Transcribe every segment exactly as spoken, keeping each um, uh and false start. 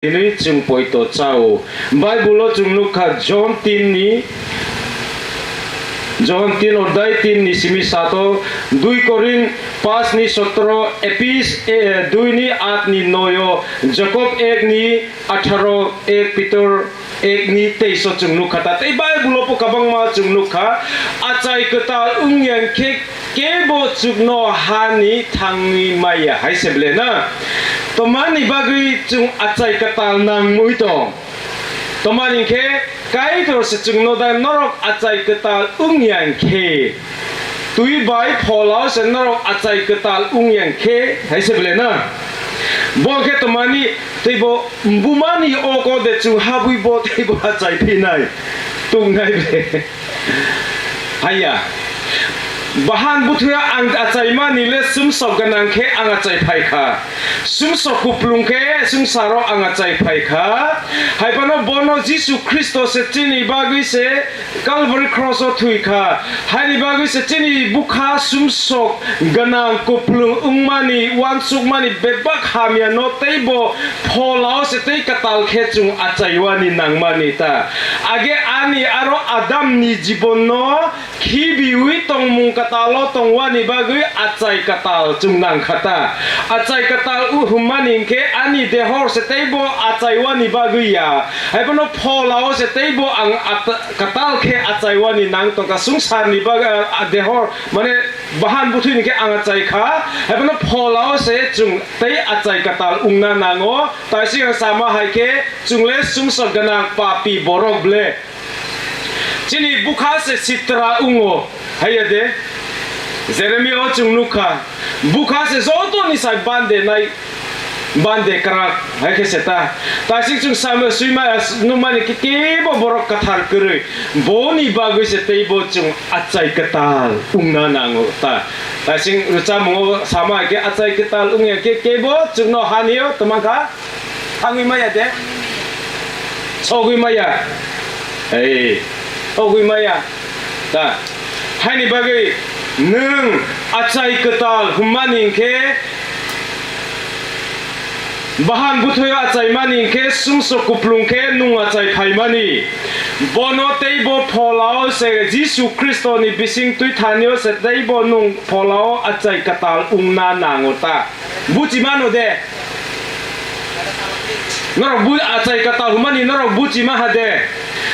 hinwi chwng poito chao. Bible-o chwng nukha John tin ni, John tin odhyay tin ni simi sato, dui Korin pas ni sotro, Epis, eh, dui ni at ni noyo, Jakob ek ni atharo, ek Pitor ek ni teis o chwng nukha ta. Tei Bible-o bo kwbangma chwng nukha, achai kwtal wngya khe kebo chukno hani thangwi maya hai se ble na. Tomani bagwi chwng achai kwtal nangmui tong? Tomani khe Kaitor se chwngno da norok achai kwtal wngya khe, twi bai pholao se norok achai kwtal wngya khe hai se ble na. Bo khe tomani teibo bumani oko de chwng habwi bo teibo achai phinai tungnai ble. Haiya. Bahan buthuya ang achaimani le sumsok ganang khe ang achai phai kha. Sumsok kuplung khe sungsaro ang achai phai kha. Hai phano bono Jisu Khristo se chini bagwi se Calvary cross o thwi kha. Haini bagwi se chini bukha sumsok ganang kuplung wngmani, uansukmani bebak hamya no teibo pholao se tei kwtal khe chwng achaiwani nangmani ta. Age ani aro Adam ni jibon no khibiwi tongmung kwtalo tongwani bagwi achai kwtal chwng nang kha ta. Achai kwtal u hwnmani hinkhe ani dehor se teibo achaiwani bagwi ya. Haiphano pholao se teibo ang at-, kwtal khe achaiwani nang tongkha. Swngcharni bag-, ah, dehor, mane, bahan buthuini khe ang achai kha. Haiphano pholao se chwng tei achai kwtal wngna nango. Taisik ang sama hai khe chwng le sumsok gwnang papi borok ble. Chini bukha se sitra wngo, haiya de. Jeremia o chwng nukha, bukha se joto ni sai bande nai, bande kwrak, hai khe se ta. Taisik chwng sama swima, nukmani khe kebo borok kwthar kwrwi, boni bagwi se teibo chwng achai kwtal wngna nango ta. Taisik rwchapmungo sama hai khe achai kwtal wngya khe kebo chwngno hani o twmang kha. Thangwi maya de? Sogwi maya. Ei, sogwi maya. Ta. Haini bagwi nwng achai kwtal hwnmani hinkhe, bahan buthuyo achaimani hinkhe, sumsok kuplung khe nwng achai phaimani. Bono teibo pholao se Jisu Khristoni bising twi thanio se teibo nwng pholao achai kwtal wngna nango ta. Buchi mano de? Norok bu-, achai kwtal hwnmani norok buchi ma ha de?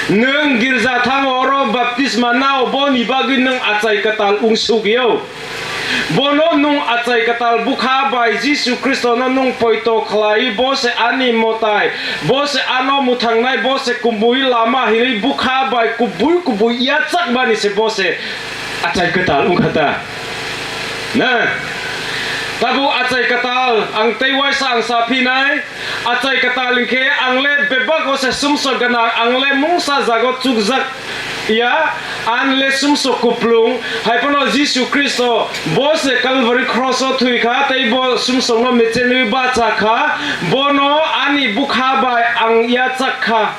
Nwng girja thango oro baptisma nao, boni bagwi nwng achai kwtal wng suk yo. Bono nwng achai kwtal bwkha bai Jisu Khristono nwng poito khlai, bo se ani mwtai, bo se ano mwthangnai, bo se kubui lama hinwi bwkha bai kubui kubui yachakmani se bo se achai kwtal wng kha ta? Na? Tabuk achai kwtal ang tei waisa ang sa phinai, achai kwtal hinkhe ang le bebak o se sumsok gana, ang le mungsa jago chukjak ya, ang le sumsok kuplung, hai phano Jisu Khristo bo se Calvary cross o thwi kha, tei bo sumsokno mechenwi bacha kha, bono ani bwkha bai ang yachak kha.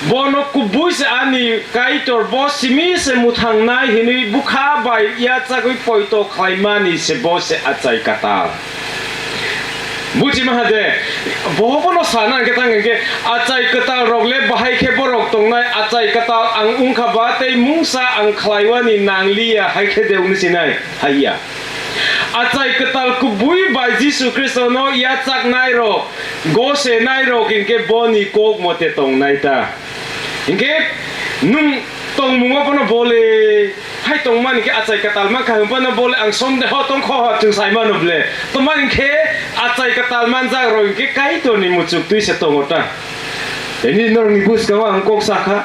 Bono kubui se ani Kaitor, bo simi se mwthangnai hinwi bwkha bai yachagwi poito khlaimani se bo se achai kwtal. Buchi maha de, bo bono sana hwnkhe tang hwnkhe achai kwtal rok le bahai khe borok tongnai, achai kwtal ang wngkha ba tei mungsa ang khlaiwani nangliya hai khe de wngwi sinai haiya. Achai kwtal kubui bai Jisu Khristono yachaknai rok, gosenai rok hinkhe boni kok mote tongnai ta. Hinkhe nwng tongmungo bono bole hai tongmani khe achai kwtal mankha hwnphano bole ang sondeho tongkho chwng sai mano ble. Tongmani khe achai kwtal manjak rok hinkhe Kaitorni muchuk twi se tongo ta. Tini norokni bwskango ang kok sakha.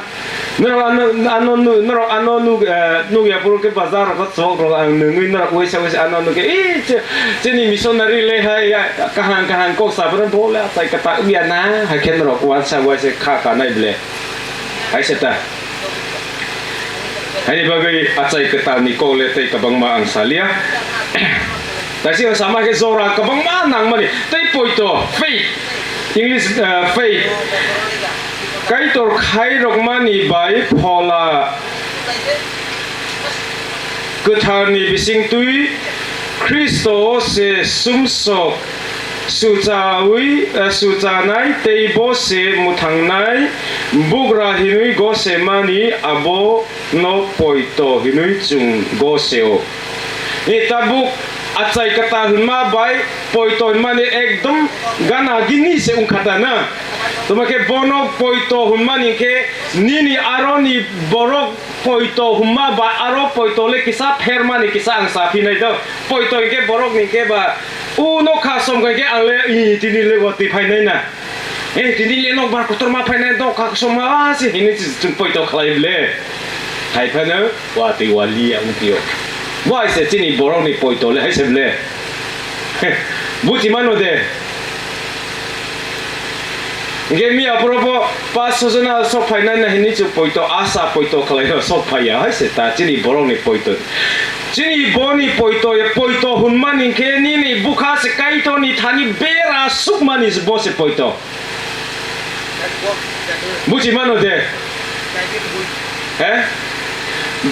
Norok ano, ano nu-, norok ano nuk, eh, nukya phuru khe bazar rok chok rok ang nungwi norok waisa waisa ano nukhe, "Ee, che-, chini missionary le hai, ya, kaham kaham kok sa phano bo le achai kwtal wngya na," hai khe norok waisa waisa kha kanai ble. Hai se ta. Haini bagwi achai kwtal ni kok le tei kwbangma ang salia. Taisi ang sama khe jora kwbangma nangmani tei poito, faith, English, eh, faith. Kaitor khairokmani bai phola kwtharni bisingtwi Khristo se sumsok Suchawi, eh, suchanai tei bo se mwthangnai bugra hinwi gose mani, abo no poito hinwi chwng gose o. E tabuk achai kwtal hwnma bai poito hwnmani ekdom gana gini se wngkha ta na. Tamo khe bono poito hwnmani khe nini aroni borok poito hwnma ba aro poito le kisa phermani kisa ang saphinai do. Poito hinkhe borok ni khe ba u no kha som khe ang le i tini le watwi phainai na. Eh, tini le nok bar kotor ma phainai dok kha som ma se hini chwng poito khlai le. Hai phano watwi wali ang pio. Bo hai se chini borok ni poito le hai se le. Buji mano de. Nge mi apro bo pas sojona sok phainai na hini chwng poito asa poito khlai sok phaiya hai se ta chini borok ni poito. Chini boni poito, ye poito hwnmani khe nini bwkha se Kaitorni thani bera sukmani se bo se poito. Buji mano de? He?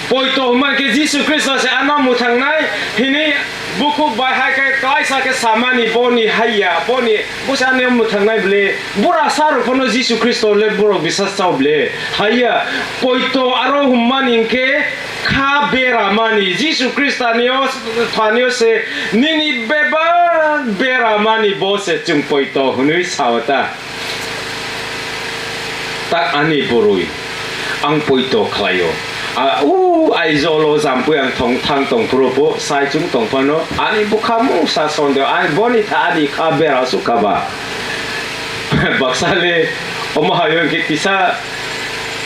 Poito hwnmani khe Jisu Khristo se ano mwthangnai hini bukhuk bai hai khe klaisa khe samani boni haiya, boni bwsani mwthangnai bwle. Bura sa rok phano Jisu Khristo le borok bisas chao bwle. Haiya, poito aro hwnmani khe kha beramani, Jisu Khristani o, thani o se nini bebak beramani bo se chwng poito hwnwi sao ta. Tak ani borwi ang poito khlaio. A, u Aizawl o jampui ang thong thang tong phuru bo sai chung tong phano ani bwkha mungsa sondeo, ani boni tha ani kha bera sukha ba. Baksa le omo hai wngkhe kisa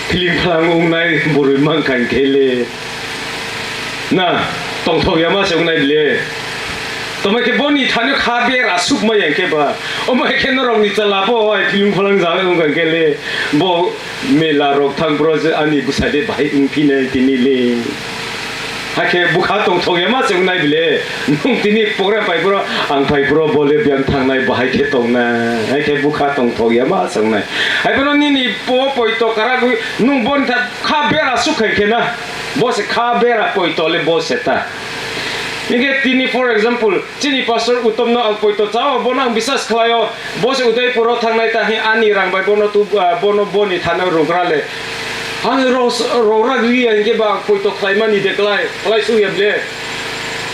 philing phalang wngnai borwi mankha hinkhe le. Na, tongthok ya ma se wngnai bile. Tamo khe boni thani kha bera sukma ya khe ba. Omo khe norok ni chala bo hai philing phalang ja wngkha hinkhe le. Bo mela rok thang bro je ani bwsai de bahai wngphinai tini le. Hakhe bwkha tongthok ya ma se wngnai bile. Nwng tini program pai bro, ang pai bro, bo le biyang thangnai bahai khe tongnai. Hakhe bwkha tongthok ya ma se wngnai. Hai bono nini po poito kwrak wi, nwng boni tha kha bera suk khai khe na. Bo se kha bera poito le bo se ta. Hinkhe tini, for example, chini pastor Uttom no ang poito chao, bono ang bisas khlaio. Bo se Udaipur o thangnai ta hi ani rang bai bono tu, ah, bono boni thano rogra le. Ang ro-, rogra gwi ya hinkhe ba ang poito khlai mani de klai, klai su ya ble.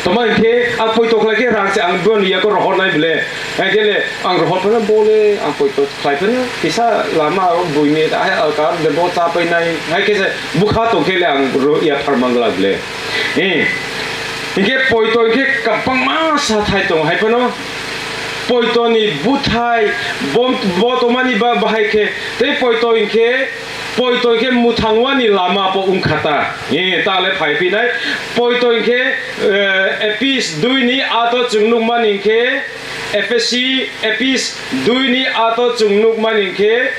Toma hinkhe ang poito khlai khe rang se ang boni yago rohor nai ble. Hinkhe le ang rohor phano bo le ang poito khlai phano kisa lama o buini ai alka de bo cha pai nai. Hai khe se bwkha tong khe le ang ro-, ya phar mang glak ble. Eh, hinkhe poito hinkhe kwbangma sa thai tongo, hai phano poito ni buthai bo, bo tongmani ba bahai khe tei poito hinkhe, poito hinkhe mwthangwani lama bo wngkha ta. Eh, ta le phai phinai. Poito hinkhe, eh, Epis dui ni ato chwng nukmani hinkhe, Ephesi, Epis dui ni ato chwng nukmani hinkhe,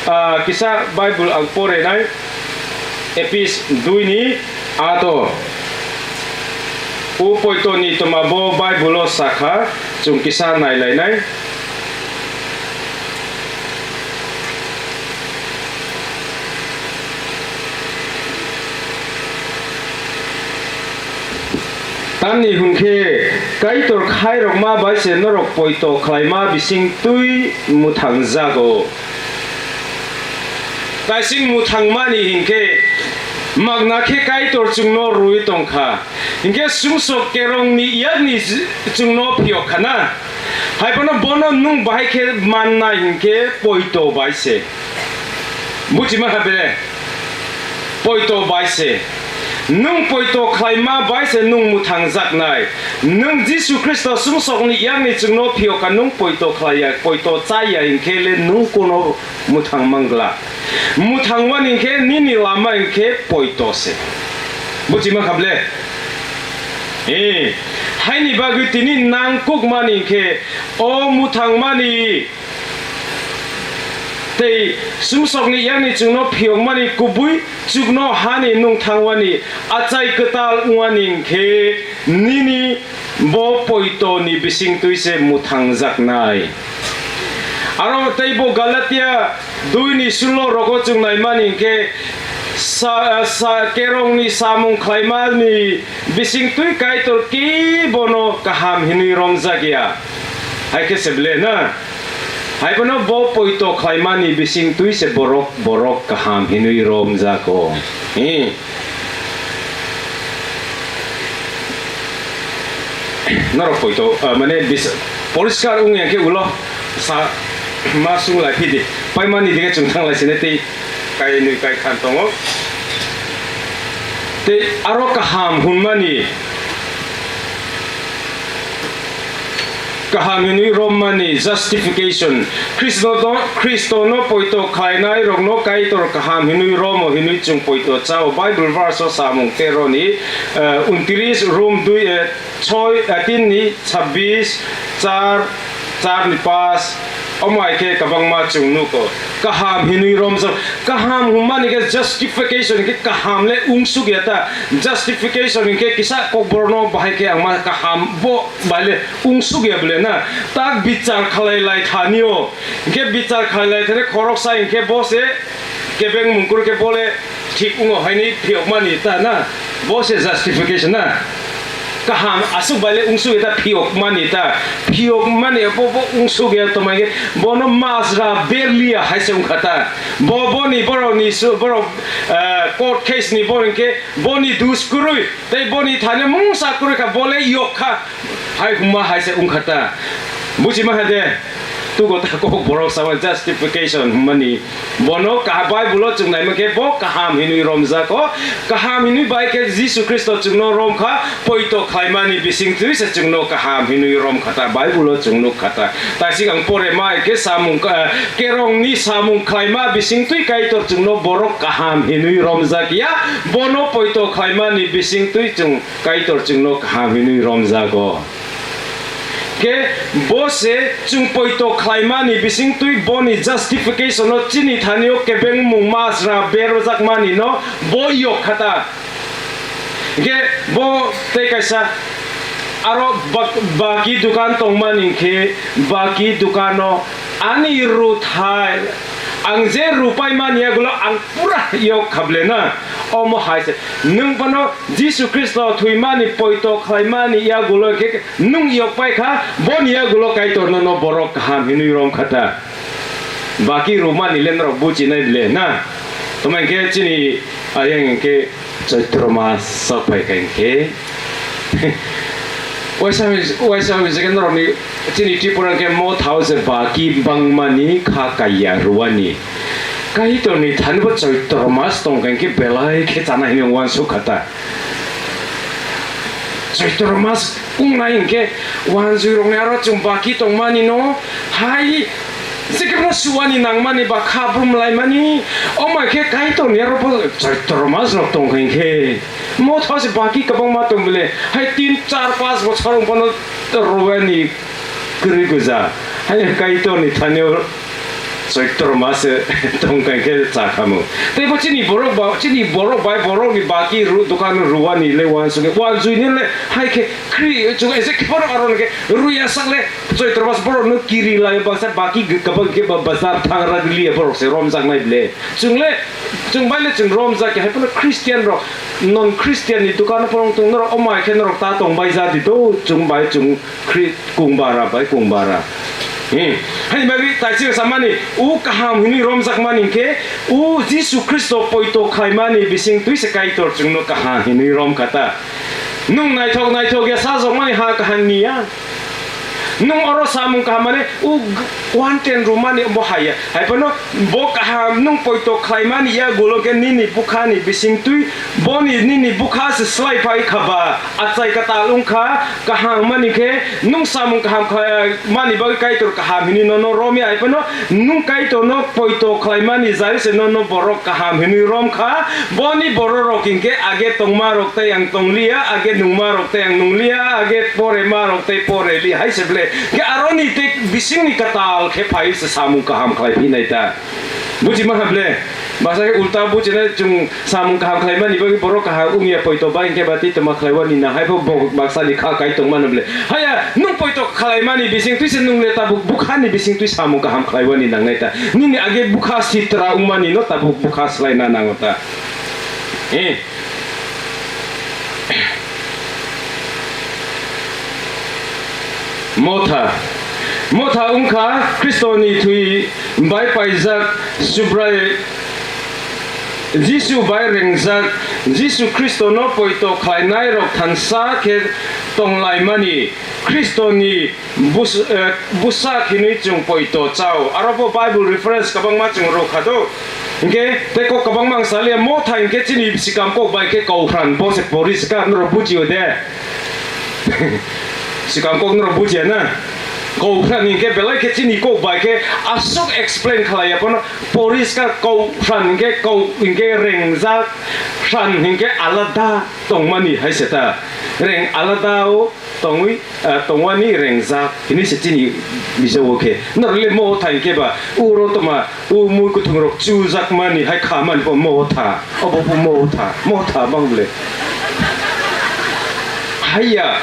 ah, kisa Bible ang porenai. Epis dui ni ato. O poito ni toma bo Bible o sakha, chwng kisa nailainai. Tamni hwn khe Kaitor khairokma bai se norok poito khlaima bising twi mwthangjago. Kaising mwthangmani hinkhe magna khe Kaitor chwngno rwui tongkha. Hinkhe sumsok kerongni yakni chwngno phiyok khana. Hai phano bono nwng bahai khe mannai hinkhe poito bai se. Buchima kha bele? Poito bai se. Nwng poito khlaima bai se nwng mwthangjaknai. Nwng Jisu Khristo sumsokni yakni chwngno phiyok kha nwng poito khlai ya, poito chai ya hinkhe le nwng kono mwthang mangla. Mwthangmani hinkhe nini lama hinkhe poito se. Buchima kha bele? Eh, haini bagwi tini nangkukmani hinkhe o mwthangmani tei sumsokni yakni chwngno phiyokmani kubui chukno hani nwng thangwani achai kwtal wngwani hinkhe nini bo poito ni bising twi se mwthangjaknai. Aro tei bo Galatia dui ni sulo rogo chwng naimani hinkhe sa, sa, kerongni samung khlaimani bising twi Kaitor kebono kaham hinwi romjakya. Hai khe se ble na. Hai phano bo poito khlaimani bising twi se borok, borok kaham hinwi romjago. Hi. Norok poito, ah, mane bis-, poriskar wng ya khe ulo sa ma sung lai phi di. Paimani dige chwng thang lai sini tei kainwi kai khan tongo. Tei aro kaham hwnmani, kaham hinwi romani justification. Khristo to, Khristono poito khlainairokno Kaitor kaham hinwi romo hinwi chwng poito chao. Bible verse o samung tero ni, eh, untris, Rom dui, eh, soi, eh, tin ni sabbish, char, char ni pash, omo hai khe kwbangma chwng nugo. Kaham hinwi romjak. Kaham hwnmani khe justification, hinkhe kaham le wngsuk ya ta. Justification hinkhe kisa kokborokno bahai khe ang ma kaham bo bai le wngsuk ya bole na. Tak bichar khalai lai thani o. Hinkhe bichar khalai lai thani khoroksa hinkhe bo se kebeng mungkuru khe bo le thik wngo haini phiyokmani ta na, bo se justification na. Kaham aswk bai le wngsuk ya ta phiyokmani ta, phiyokmani bo, bo wngsuk ya tongmai khe bono majra berliya hai se wngkha ta. Bo, boni borokni su-, borok, eh, court case ni bo hinkhe boni dus kwrwi tei boni thani mungsa kwrwi kha bo le yok kha. Hai hwnma hai se wngkha ta. Buji ma hai de. Tugo ta kok borok sabai justification hwnmani. Bono ka-, Bible o chwng naima khe bo kaham hinwi romjak o. Kaham hinwi bai khe Jisu Khristo chwngno romkha, poito khlaimani bising twi se chwngno kaham hinwi romkha ta. Bible o chwng nukkha ta. Taisik ang pore ma hai khe samung ka-, kerongni samung khlaima bising twi Kaitor chwngno borok kaham hinwi romjak ya. Bono poito khlaimani bising twi chwng Kaitor chwngno kaham hinwi romjago. Khe bo se chwng poito khlaimani bising twi boni justification-o chini thani-o kebengmung majra berjakmani-no bo yok kha ta. Khe bo tei kaisa aro bak-, baki dukan tongmani khe baki dukano ani ruthai, ang je rupai mani yagulo ang pura yok kha ble na. Omo hai se nwng bono Jisu Khristo thwimani poito khlaimani yagulo khe nwng yok pai kha, boni yagulo Kaitor nono borok kaham hinwi rom kha ta. Baki rwmani le norok buchinai ble na. Tamo hinkhe chini ayang hinkhe Choitro mas sok phai kha hinkhe waisa, waisa hinkhe norokni chini Tripura hinkhe mo thao se baki bangmani kha kaiya rwani. Kaitorni thani bo Choitro mas tong kha hinkhe belai khe chana hinwi uansuk kha ta. Choitro mas wngnai hinkhe wansui rokni aro chwng baki tongmani no hai je khe bo suani nangmani ba kha brum laimani, omo khe Kaitorni aro bo Choitro mas rok tong kha hinkhe mo thao se baki kwbangma tong bole hai tin char panch bochor wng bono rwani kwrwi gwja hai Kaitorni thani o Choitro mas se tong kha khe cha khamu. Tei bo chini borok ba, chini borok bai borokni baki ru-, dukan rwani le uansuk khe uansui ni le hai khe khri chwng ese khe borok aro khe rwya sak le Choitro mas borok no kiri lai baksa baki kwbang khe ba bazar thang rwgwliya borok se romjak nai ble. Chwng le, chwng bai le chwng romjak khe hai phano Christian rok, non Christian ni dukan phano tong norok omo hai khe norok ta tong bai ja di do chwng bai chwng Khri-, kung bara bai kung bara. Hmm. Hai bagwi taisik samani, u kaham hinwi romjakmani hinkhe, u Jisu Khristo poito khlaimani bising twi se Kaitor chwngno kaham hinwi rom kha ta. Nwng naithok naithok ya sajokmani ha kaham ni ya. Nwng oro samung kaham mane u g-, one ten rwmani bo hai ya. Hai phano bo kaham nwng poito khlaimani yagulo khe nini bukhani bising twi boni nini bukha se slai phai kha ba achai kwtal wng kha. Kaham mani khe nwng samung kaham khlai mani bagwi Kaitor kaham hinwi nono romya hai phano nwng Kaitorno poito khlaimani jari se nono borok kaham hinwi rom kha. Boni bororok hinkhe age tongmarok tei ang tongliya, age nungmarok tei ang nungliya, age poremarok tei poreli hai se ble. Khe aroni tei bisingni kwtal khe phai se samung kaham khlai phinai ta. Buji ma hable? Baksa khe ulta bujinai chwng samung kaham khlaimani bagwi borok kaham wngya poito bai hinkhe ba tei tongma khlaiwani na hai bo bo-, baksani kha kai tongmano ble. Haya, nwng poito khlaimani bising twi se nwng le tabuk bukhani bising twi samung kaham khlaiwani nangnai ta. Nini age bukha sitra wngmani no tabuk bukha slaina nango ta. Eh. Motha. Motha wngkha Khristoni thwi bai paijak Subrai Jisu bai rengjak, Jisu Khristono poito khlainairok thansa khe tonglaimani Khristoni bus-, eh, bwsak hinwi chwng poito chao. Aro bo Bible reference kwbangma chwng rw kha do. Hinkhe tei kok kwbangma ang salia, Motha hinkhe chini sikam kok bai khe Kauphran, bo se poriskar norok buchio de. Sikam kok norok buchia na? Kauphran hinkhe belai khe chini kok bai khe aswk explain khlaiya phano poriskar Kauphran hinkhe kau hinkhe rengjak, phran hinkhe alada tongmani hai se ta. Reng alada o tongwi, ah, tongwani rengjak hinwi se chini bijago khe. Norok le Motha hinkhe ba uro toma u mui kuthung rok chujakmani hai khamani bo Motha. Obo bo Motha, Motha bang ble. Haiya,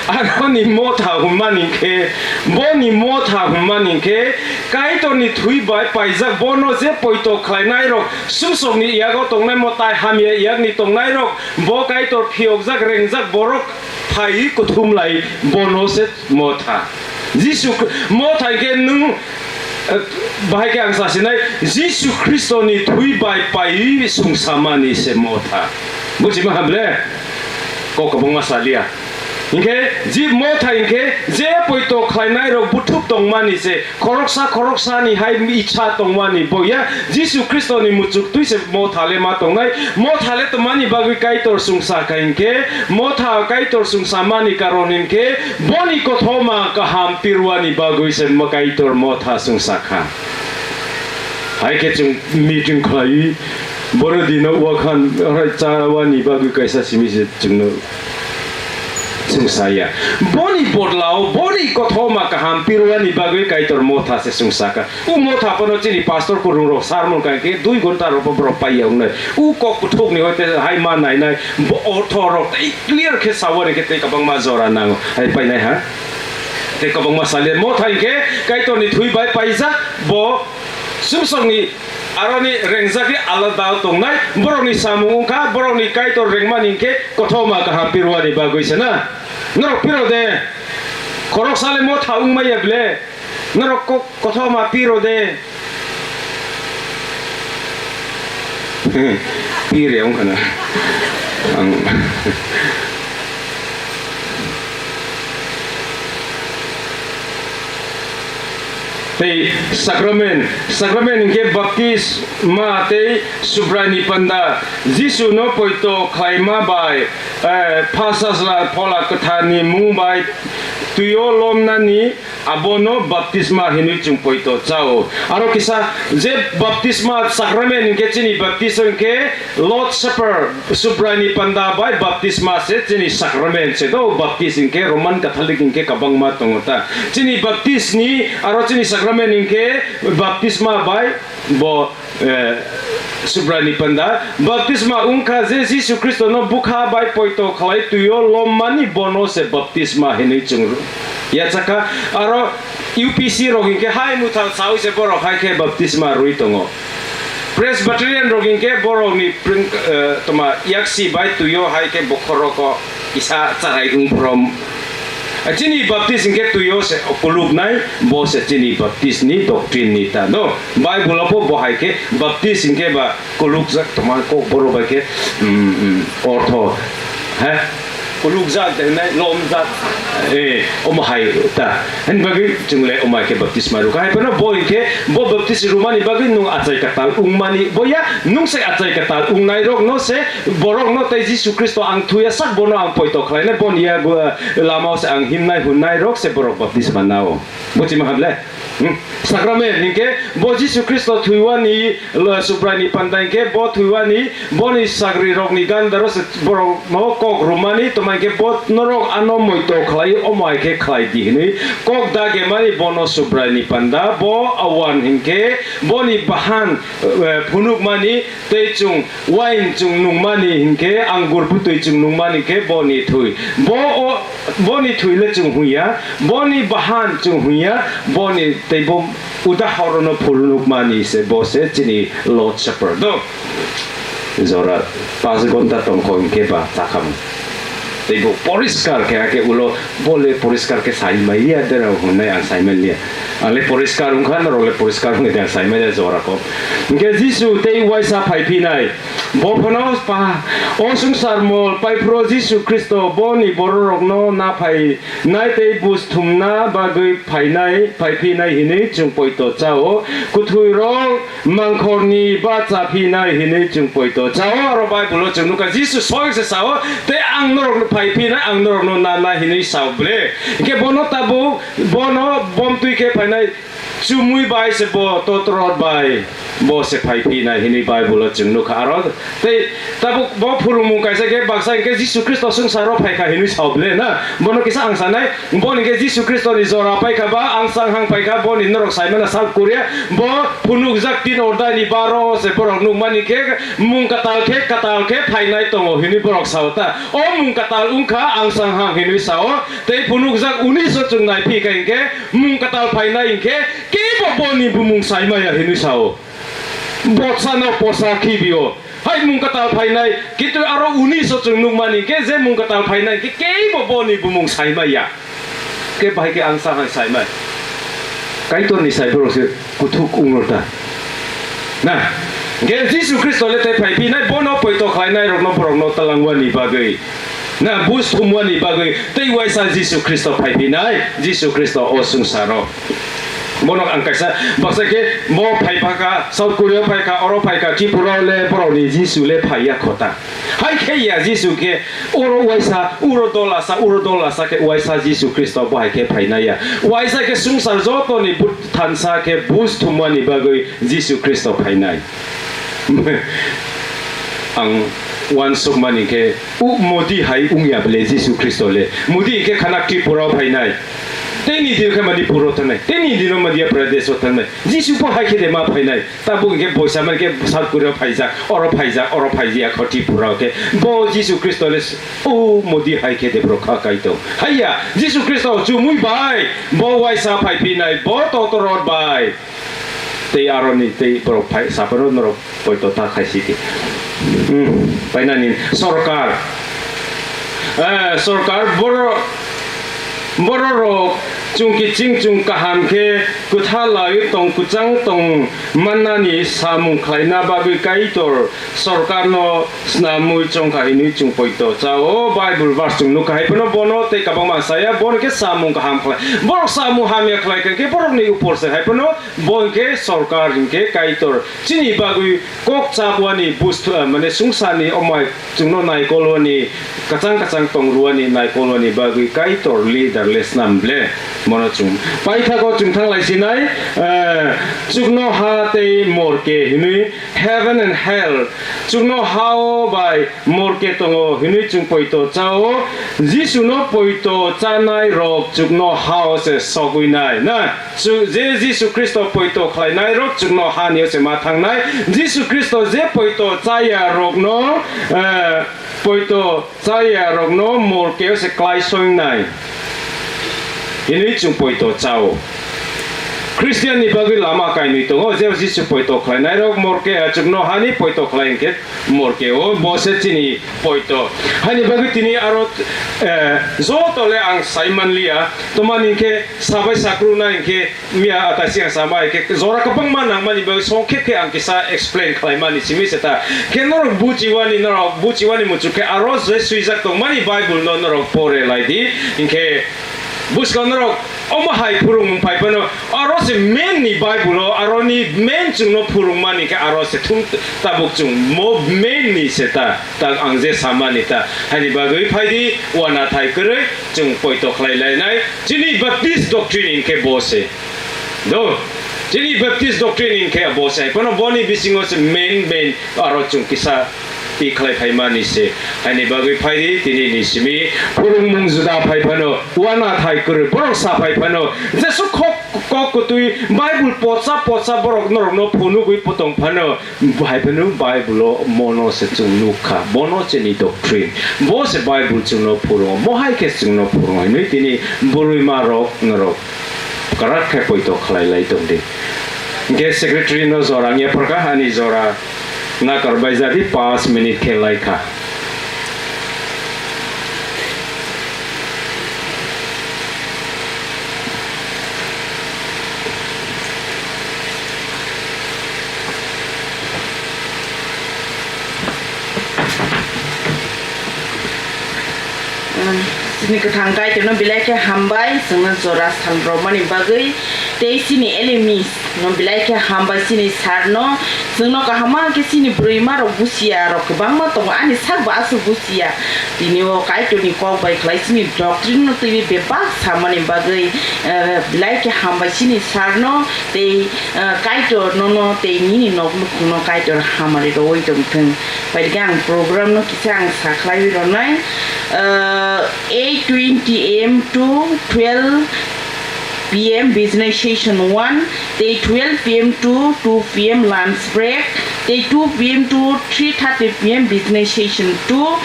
aroni Motha hwnmani khe, boni Motha hwnmani khe, Kaitorni thwi bai paijak bono je poito khlainairok, sumsokni yago tongnai, mwtai hamya yakni tongnairok, bo Kaitor phiyokjak rengjak borok phaiwi kuthum lai bono se Motha. Jisu Khri-, Motha hinkhe nwng, eh, bahai khe ang sasinai, Jisu Khristoni thwi bai paiwi sungsamani se Motha. Buchima hamle? Kok kwbangma salia. Hinkhe ji Motha hinkhe je poito khlainairok buthup tongmani se, khoroksa khoroksani hai icha tongmani boya Jisu Khristoni muchuk twi se Motha le ma tongnai. Motha le tongmani bagwi Kaitor sungsa kha hinkhe, Motha Kaitor sungsa mani karon hinkhe, boni kothoma kaham pirwani bagwi se mo-, Kaitor Motha sungsa kha. Hai khe chwng meeting khlaiwi, boro dino wakhan chawani bagwi kaisa simi se chwngno sungsaya. Boni bodlao, boni kothoma kaham pirwani bagwi Kaitor Motha se sungsaka. U Motha phano chini pastor kwrwng rok sermon kang khe dui ghonta rok bo borok paiya wngnai. U kok kuthuk ni hoite hai ma nainai, bo ortho rok tei clear khe sawari khe tei kwbangma jora nango. Hai painai ha. Tei kwbangma salia Motha hinkhe Kaitor ni thwi bai paijak, bo sumsok ni aroni rengjagwi alada tongnai, borokni samung wngkha, borokni Kaitor rengmani hinkhe kothoma kaham pirwani bagwi se na. Norok piro de, khoroksa le Motha wngmaya ble, norok ko-, kothoma piro de. Pire wngkha na. Ang Tei sakramen, sakramen hinkhe baptisma tei Subraini panda, Jisuno poito khlaima bai, eh, pha sajla Phola Kwtharni mung bai twio lomnani, abono baptisma hinwi chwng poito chao. Aro kisa je baptisma sakramen hinkhe chini baptisma hinkhe Lord Supper, Subraini panda bai baptisma se chini sakramen se do. Baptis hinkhe Roman Catholic hinkhe kwbangma tongo ta. Chini baptis ni aro chini sakramen hinkhe baptisma bai bo, eh, Subraini panda. Baptisma wngkha je Jisu Khristono bwkha bai poito khlai twio lommani, bono se baptisma hinwi chwng yachakha. Aro U P C rok hinkhe hai muthal sawi se borok hai khe baptisma rwi tongo. Presbyterian rok hinkhe borokni pring-, eh, toma yaksi bai twio hai khe bokhorok o kisa charai wng phrom. Chini baptis hinkhe twio se kuluknai, bo se chini baptis ni doctrine ni ta no. Bible o bo bo hai khe baptis hinkhe ba kulukjak toma kok borok bai khe, mm, mm, ortho. He? Kulukjak de hinai lomjak. Eh, omo hai ta. Hini bagwi chwng le omo hai khe baptisma rwkha. Hai phano bo hinkhe bo baptis rwmani bagwi nwng achai kwtal wngmani. Boya nwng se achai kwtal wngnai rok no se borok no tei Jisu Khristo ang thuya sak bono ang poito khlainai, boni yago lama o se ang himnai hunnai rok se borok baptisma nao. Buchima hamle? Hmm. Sakramen hinkhe bo Jisu Khristo thwiwani, lo-, Subraini panda hinkhe bo thwiwani, boni sagri rokni gandaro se borok no kok rwmani, toma hinkhe bo norok ano moito khlai, omo hai khe khlai di hinwi kok dagemani bono Subraini panda, bo awan hinkhe boni bahan, eh, phunukmani, tei chwng wain chwng nungmani hinkhe, anggur bwtwi chwng nungmani hinkhe boni thwi. Bo o, boni thwi le chwng hwnya, boni bahan chwng hwnya, boni tei bo udahorono phunukmani se, bo se chini Lord Supper do. Jora pas ghonta tongkho hinkhe ba chakhamu. Tei bo poriskar khe, hakhe ulo bo le poriskar khe sai mai ya derao hwnwi ang sai man liya. Ang le poriskar wng kha, norok le poriskar wngwi de ang sai man liya jora kok. Hwnkhe Jisu tei uaisa phai phinai. Bo phano pa-, o swngchar mol paiphuru Jisu Khristo boni bororokno na phainai tei buj thumna bagwi phainai, phai phinai hwnwi chwng poito chao. Kwthwirok mangkhorni ba chaphinai hinwi chwng poito chao. Oro Bible-o chwng nukha, Jisu soyok se sao, "Tei ang norokno phai phinai, ang norokno nanai," hinwi sao ble. Hinkhe bono tabuk, bono bomtwi khe phainai chumui bai se bo totrot bai bo se phai phinai hinwi Bible-o chwng nukha. Aro tei tabuk bo phwrwngmung kaisa khe baksa hinkhe Jisu Khristo swngcharo phaikha hinwi sao ble na. Bono kisa ang sanai, Bo hinkhe Jisu Khristoni jora paikha ba, ang chang hang paikha, boni norok saimano South Korea, bo phunukjak tin ordaini baro se borok nukmani khe mung katal khe, katal khe phainai tongo hinwi borok sao ta. O mung katal wngkha ang chang hang hinwi sao, tei phunukjak unis o chwng naiphi kha hinkhe mung katal phainai hinkhe kebo boni bumung saimaya hinwi sao. Bosano posa khibio. Hai mung katal phainai, kintu aro unis o chwng nukmani khe je mung katal phainai khe keibo boni bumung saimaya. Khe bahai khe ang sa hai saimai. Kaitorni saiborok se kuthuk wngrwkta. Na, khe Jisu Khristo le tei phai phinai bono poito khlainai rokno borokno talangwani bagwi. Na, buj thumwani bagwi tei uaisa Jisu Khristo phai phinai, Jisu Khristo o swngcharo. Bono ang kaisa baksa khe bo phai pha kha, South Korea phai kha, oro phai kha, Tripura le borokni Jisu le phai ya khota. Hai khe ya Jisu khe oro uaisa, uro dol asa, uro dol asa khe uaisa Jisu Khristo bo hai khe phainai ya. Uaisa khe swngchar jotoni but thansa khe buj thumwani bagwi Jisu Khristo phainai. Ang uansukmani khe, u Modi hai wngya bele Jisu Khristo le. Modi khe khana Tripura o phainai. Tei ni din khe Manipur o thangnai. Tei ni din o Madhya Pradesh o thangnai. Jisu bo hai khe de ma phainai. Tabuk khe boisa mani khe South Korea o phaijak, oro phaijak, oro phaiya kho Tripura o khe. Bo Jisu Khristo le, u Modi hai khe de bro kha kaitor. Haiya, Jisu Khristo chumui bai, bo uaisa phai phinai, bo totorot bai. Tei aroni tei borok phai saphano norok poito ta khai sidi. Hmm, painani sorkar. Eh, sorkar boro, bororok chwng kiching chwng kaham khe kwtha lai tong kwchang tong mannani samung khlaina bagwi Kaitor sorkarno snamwi chongkha hinwi chwng poito cha. O Bible verse chwng nukha hai phano bono tei kwbangma saya bono khe samung kaham khlai. Borok samung hamya khlai kha khe borokni upor se hai phano Bo hinkhe sorkar hinkhe Kaitor chini bagwi kok chapwani busthu, ah, mane swngcharni omai chwngno naikolwani, kwchang kwchang tongrwani naikolwani bagwi Kaitor leader le snam ble. Mono chwng paithago chwng thanglai sinai, eh, chuknoha tei morke hinwi heaven and hell chuknohao bai morke tongo hinwi chwng poito chao. Jisuno poito chanai rok chuknohao se sogwi nai na. Chu-, je Jisu Khristo poito khlainai rok chuknohani se ma thangnai. Jisu Khristo je poito chaya rokno, eh, poito chaya rokno morke se klai soingnai. Hinwi chwng poito chao. Khristianni bagwi lama kainwi tongo, je Jisu poito khlainai rok morke, eh, chuknohani poito khlai hinkhe morke o bo se chini poito. Haini bagwi tini aro, eh, joto le ang sai manliya, tomani hinkhe sabai sakruna hinkhe miya ataisi ang sama hinkhe jora kwbangma nangmani bagwi songkhep khe ang kisa explain khlaimani simi se ta. Khe norok buchiwani, norok buchiwani muchuk khe aro je swijak tongmani Bible no norok pore lai di. Hinkhe bwskang norok omo hai phwrwngmung phai phano aro se main ni Bible o aroni main chwngno phwrwngmani khe aro se thung tabuk chwng mo main ni se ta. Tak ang je samani ta, haini bagwi phai di, uanathai kwrwi chwng poito khlai lainai. Chini Baptist doctrine hinkhe bo se. Do, chini Baptist doctrine hinkhe bo se. Phano boni bisingo se main, main aro chwng kisa ti khlai phaimani se. Haini bagwi phai di, tini ni simi phwrwngmung juda phai phano, uanathai kwrwi borok sa phai phano, jesu khok, kok kwtwi Bible pocha, pocha borok norokno phunugwi potong phano, Hai phano Bible o mono se chwng nuk kha, bono chini doctrine. Bo se Bible chwngno phwrwngo, mo hai khe chwngno phwrwngo hinwi tini bwrwima rok norok kwrak khe poito khlai lai tong di. Hinkhe secretary no jora wngya phar kha, ani jora nakar bai jadi, panch minute khe lai kha. Chini kwthang Kaitorno belai khe hambai, chwngno jora sal romani bagwi, tei chini enemies no belai khe hambai, chini sir no, chwngno kaham khe chini bwrwima rok busia rok kwbangma tongo, ani sak bo aswk busia. Tini o Kaitorni kok bai khlai chini doctrine no twiwi bebak samani bagwi, eh, belai khe hambai chini sir no tei, eh, Kaitor nono tei nini nok nukhungno Kaitor hamari rwui tongthwng. Paidakhe ang program no kisa ang sakhlaiwi rwnai. Uh, eight twenty A M to twelve P M business session one, tei twelve P M to two P M lunch break, tei two P M to three thirty P M business session two,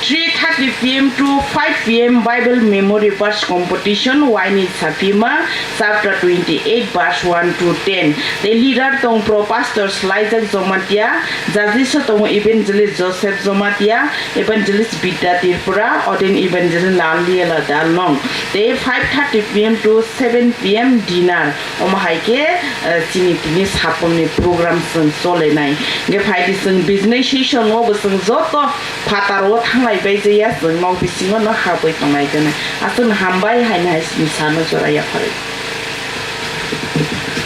three thirty P M to five P M Bible memory verse competition, waini sapima chapter twenty-eight verse one to ten. Tei leader tong pro pastor Slaijak Jomatia, judges o tongo Evangelist Joseph Jomatia, Evangelist Bidya Tripura, ordained Evangelist Lal Liela Dalnong. Tei five thirty P M to seven P M dinner. Omo hai khe, eh, chini tini saphangni program chwng cholenai. Hingkhe phaidi chwng business session o bo chwng joto phataro thanglai bai jaya, chwng nok bisingo no habwi tongnai jani. Aswkno hambai haino hai chini sano jora yapharwi.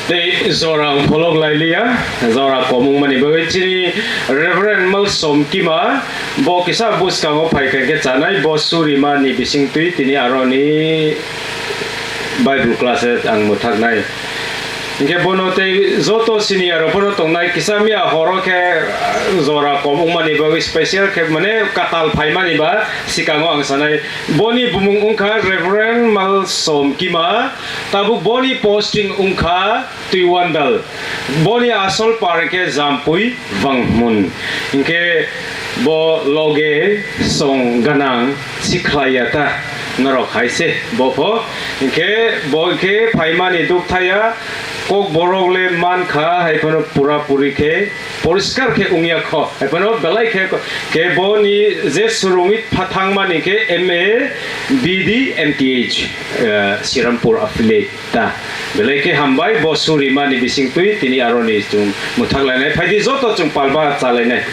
Tei jora ang pholok lai liya, jora kom wngmani bagwi chini Reverend Malsom Kima, bo kisa bwskango phai kha khe chanai, bo surima ni bising twi tini aroni Bible class e ang mwthaknai. Hingkhe bono tei joto senior rok phano tongnai, kisa miya horo khe jora kom wngmani bagwi special khe mane katal phaimani ba sikango ang sanai. Boni bumung wngkha Reverend Malsom Kima, tabuk boni posting wngkha Twiwandal. Boni asol par khe Jampui Vangmun. Hingkhe bo loge song ganang sikhlaiya ta norok hai se bo pho. Hingkhe bo hingkhe phaimani dukthaya, kok borok le mankha hai phano pura puri khe poriskar khe wngya kho. Hai phano belai khe, khe boni je surungwi phathangmani khe M A, B D, M T H, eh, Srirampur affiliate ta. Belai khe hambai, bo surimani bising twi tini aroni chwng mwthak lainai. Phaidi joto chwng palba cha lainai.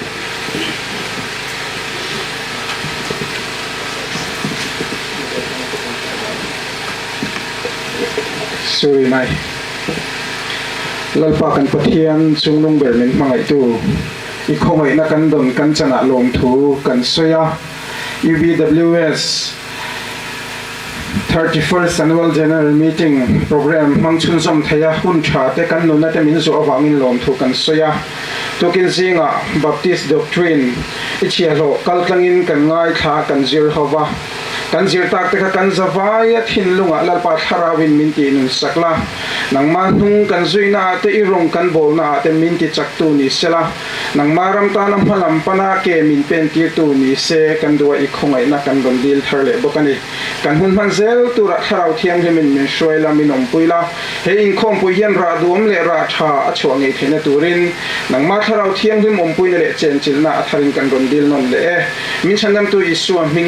Surinai. Lalpa kan Pathian chungnung ber min hmangai tu. I khongai na kan don kan chana lom thu kan soya. U B W S thirty-first Annual General Meeting Program hmang chhunzawm theia hun ṭha te kan nunna te min zawh avangin lawmthu kan sawi a. Tukin zinga Baptist Doctrine i chhiahhlawh kaltlangin kan ngaithla kan zir ho va. Kan zir tak te kha kan zavaia thinlungah Lalpa Thlarauvin min tihnun sak la. Nangma hnung kan zuina ah te i rawng kan bawlna ah te min tichaktu ni sela. Nangma ram tana hmalam pana ke min pentirtu ni se kan duai i khawngaihna kan rawn dil thar leh bawk a ni. Kan hun hman zel turah Thlarau Thianghlimin min hruai la, min awmpui la. He inkhawmpui hian rah duhawm leh rah ṭha a chhuah ngei theihna turin nangma Thlarau Thianghlim awmpuina leh chenchilhna a tharin kan rawn dil nawn leh e. Min chhandamtu Isua hming